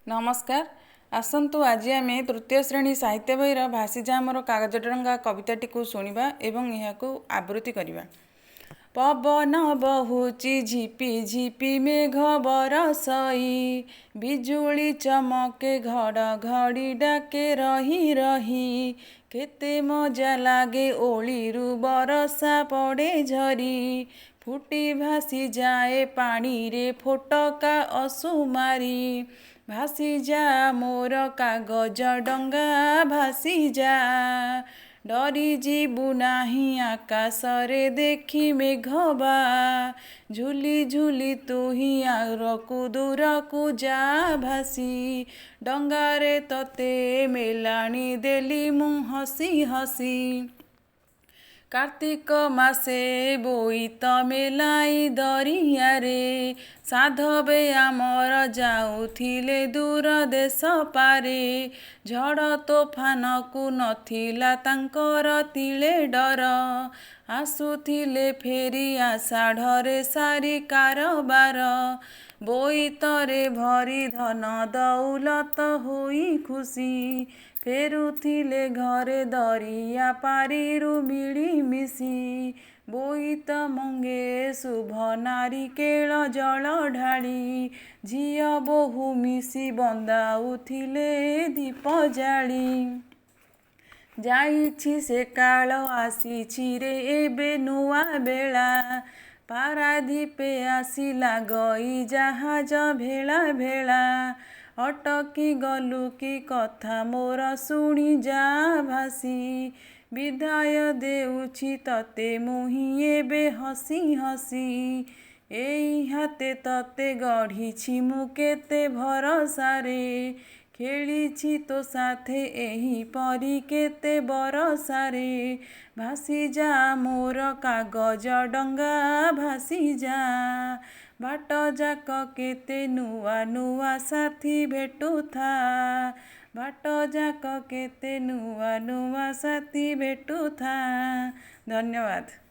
ନମସ୍କାର। ଆସନ୍ତୁ ଆଜି ଆମେ ତୃତୀୟ ଶ୍ରେଣୀ ସାହିତ୍ୟ ବହିର ଭାସିଯା ମୋର କାଗଜ ଡଙ୍ଗା କବିତାଟିକୁ ଶୁଣିବା ଏବଂ ଏହାକୁ ଆବୃତ୍ତି କରିବା। ପବନ ବହୁଚି ଝିପି ଝିପି, ମେଘ ବରଷଇ, ବିଜୁଳି ଚମକେ, ଘଡ଼ଘଡ଼ି ଡାକେ ରହି ରହି। କେତେ ମଜା ଲାଗେ, ଓଳିରୁ ବରଷା ପଡ଼େ ଝରି, ଫୁଟି ଭାସିଯାଏ ପାଣିରେ ଫୋଟକା ଅସୁମାରି। ଭାସିଯା ମୋର କାଗଜ ଡଙ୍ଗା ଭାସିଯା, ଡରିଯିବୁ ନାହିଁ ଆକାଶରେ ଦେଖି ମେଘ ବା। ଝୁଲି ଝୁଲି ତୁହି ଆରକୁ ଦୂରକୁ ଯା ଭାସି, ଡଙ୍ଗାରେ ତତେ ମେଲାଣି ଦେଲି ମୁଁ ହସି ହସି। କାର୍ତ୍ତିକ ମାସେ ବୋଇତ ମେଲାଇ ଦରିଆରେ, ସାଧବେ ଆମର ଯାଉଥିଲେ ଦୂର ଦେଶ ପାରେ। ଝଡ଼ ତୋଫାନକୁ ନଥିଲା ତାଙ୍କର ତିଳେ ଡର, ଆସୁଥିଲେ ଫେରି ଆଷାଢ଼ରେ ସାରି କାରବାର। ବୋଇତରେ ଭରି ଧନ ଦଉଲତ ହୋଇ ଖୁସି, ଫେରୁଥିଲେ ଘରେ ଦରିଆ ପାରିରୁ ମିଳିମିଶି। ବୋଇତ ମଙ୍ଗେ ଶୁଭ ନାରିକେଳ ଜଳ ଢାଳି, ଝିଅ ବୋହୂ ମିଶି ବନ୍ଦାଉଥିଲେ ଦୀପ ଜାଳି। ଯାଇଛି ସେ କାଳ, ଆସିଛି ରେ ଏବେ ନୂଆ ବେଳା, ପାରାଦୀପେ ଆସିଲା ଗଇ ଜାହାଜ ଭେଳା ଭେଳା। ଅଟକି ଗଲୁ କି କଥା ମୋର ଶୁଣି ଯା ଭାସି, ବିଦାୟ ଦେଉଛି ତତେ ମୁହିଁ ଏବେ ହସି ହସି। ଏଇ ହାତେ ତତେ ଗଢ଼ିଛି ମୁଁ କେତେ ଭରସାରେ, ଖେଳିଛି ତୋ ସାଥେ ଏହିପରି କେତେ ବରଷାରେ। ଭାସିଯା ମୋର କାଗଜ ଡଙ୍ଗା ଭାସିଯା, ବାଟଯାକ କେତେ ନୂଆ ନୂଆ ସାଥୀ ଭେଟୁଥା, ବାଟଯାକ କେତେ ନୂଆ ନୂଆ ସାଥୀ ଭେଟୁଥା। ଧନ୍ୟବାଦ।